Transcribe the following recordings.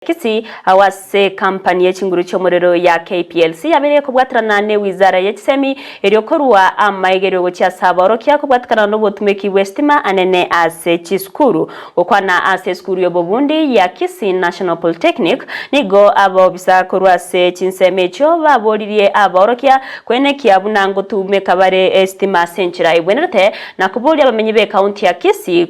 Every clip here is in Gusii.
Kisii, agwo ase ekampani ye chinguru chi'omorero ya KPLC yabeire ekobwaterana ne wizara ye chisemi erio korua amaigerio gochia ase abaorokia kobwatekana nobotumeki bw'esitima anene ase chisukuru. Gokwana ase esukuru y'obobundi ya Kisii National Polytechnic nigo abaobisa korwa ase chinsemo echio baboririe abaorokia koenekia buna ngotumeka bare esitima ase enchera ebwenerete na koboria abamenyi b'ekaunti ya Kisii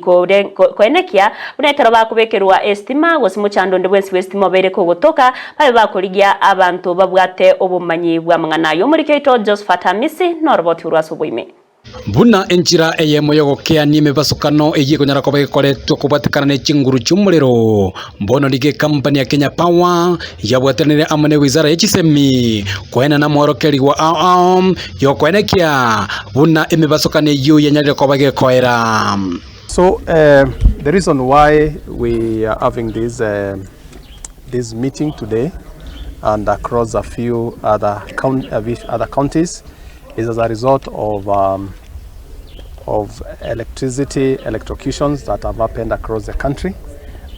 koenekia Buna ekero bakobekerwa esitima, gose mochando onde bwensi bw'esitima obeire kogotoka, babe bakorigia abanto babwate obomanyi bw'amang'ana ayio. Omoriki oito Josephat Amisi noroboti orwo ase oboime. Buna enchera eyemo y'ogokeania emebasokano eyio ekonyara koba egokoretwa kobwatekana ne chinguru chi'omorero, bono nigo ekampani ya Kenya Power yabwatanire amo ne wizara ye chisemi koenana amorokerigwa ao ao y'okoenekia buna emebasokano eyio yanyarire koba egekoera. So the reason why we are having this, this meeting today and across a few other, count, other counties is as a result of, of electricity electrocutions that have happened across the country.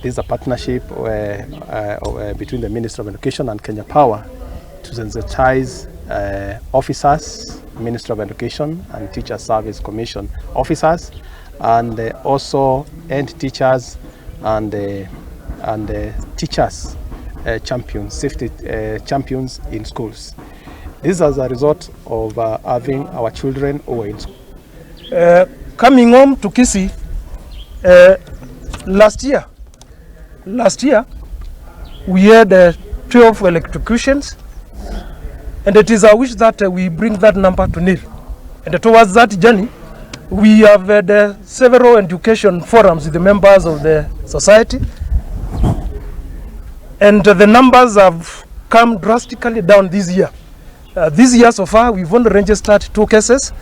This is a partnership between the Ministry of Education and Kenya Power to sensitize officers, Ministry of Education and Teacher Service Commission officers, and also end teachers and, and teachers champions, safety champions in schools. This is as a result of having our children who are in school. Coming home to Kisii last year, last year we had 12 electrocutions and it is our wish that we bring that number to nil. And towards that journey, we have had several education forums with the members of the society and the numbers have come drastically down this year. This year so far, we've only registered 2 cases,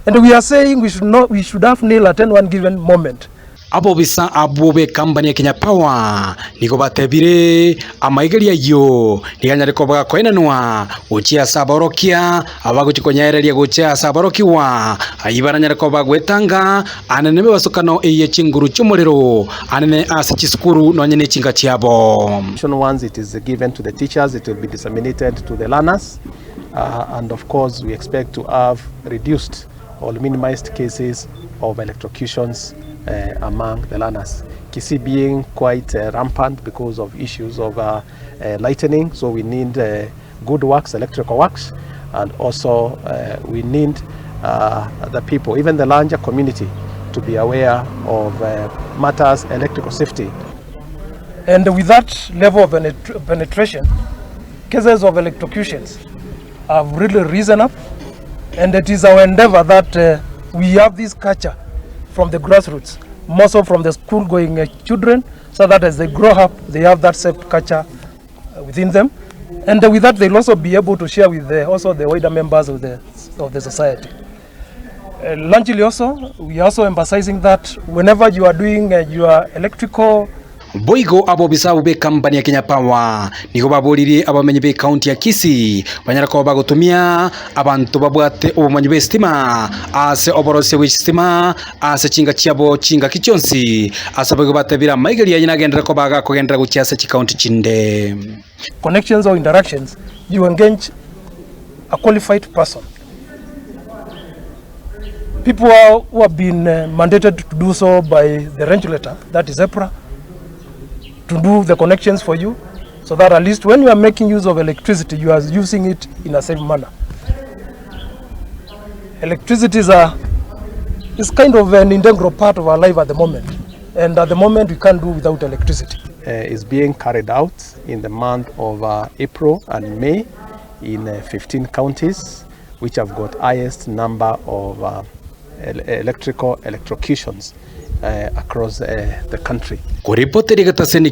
and we are saying we should not, we should have nil at any one given moment. Abobisa abwo b'ekampani ya Kenya Power nigo batebire amaigerio ayio nigo anyare koba gakoenanwa gochia ase aborokia abagochia konyaereria gochia ase aborokigwa ayio baranyare koba bagoetanga anene mebasokano eye chinguru chi'omorero anene ase chisukuru nonye ne chinka chiabo. Once it is given to the teachers, it will be disseminated to the learners, and of course we expect to have reduced or minimized cases of electrocutions among the learners. Kisii being quite rampant because of issues of lightning, so we need good works, electrical works, and also we need the people, even the larger community, to be aware of matters electrical safety. And with that level of penetration, cases of electrocutions have really risen up, and it is our endeavor that we have this culture from the grassroots, more so from the school-going children, so that as they grow up, they have that safe culture within them. And with that, they'll also be able to share with also the wider members of the society. Largely also, we are also emphasizing that whenever you are doing your electrical Boigo abobisa abwo b'ekampani ya Kenya Power nigo baboririe abamenyi b'ekaunti ya Kisii banyare koba bagotumia abanto babwate obomanyi bw'esitima ase oborosia bw'echistima ase chinga chiabo chingaki chionsi ase boigo batebire amaigerio aye nagenderere koba agakogenderera gochia ase chikaunti chinde. Connections or interactions, you engage a qualified person. People who have been mandated to do so by the regulator, that is EPRA, to do the connections for you, so that at least when you are making use of electricity, you are using it in a safe manner. Electricity is kind of an integral part of our life at the moment, and at the moment we can't do without electricity. Is being carried out in the month of April and May in 15 counties, which have got highest number of electrical electrocutions across the country. Koripoteri getaseni.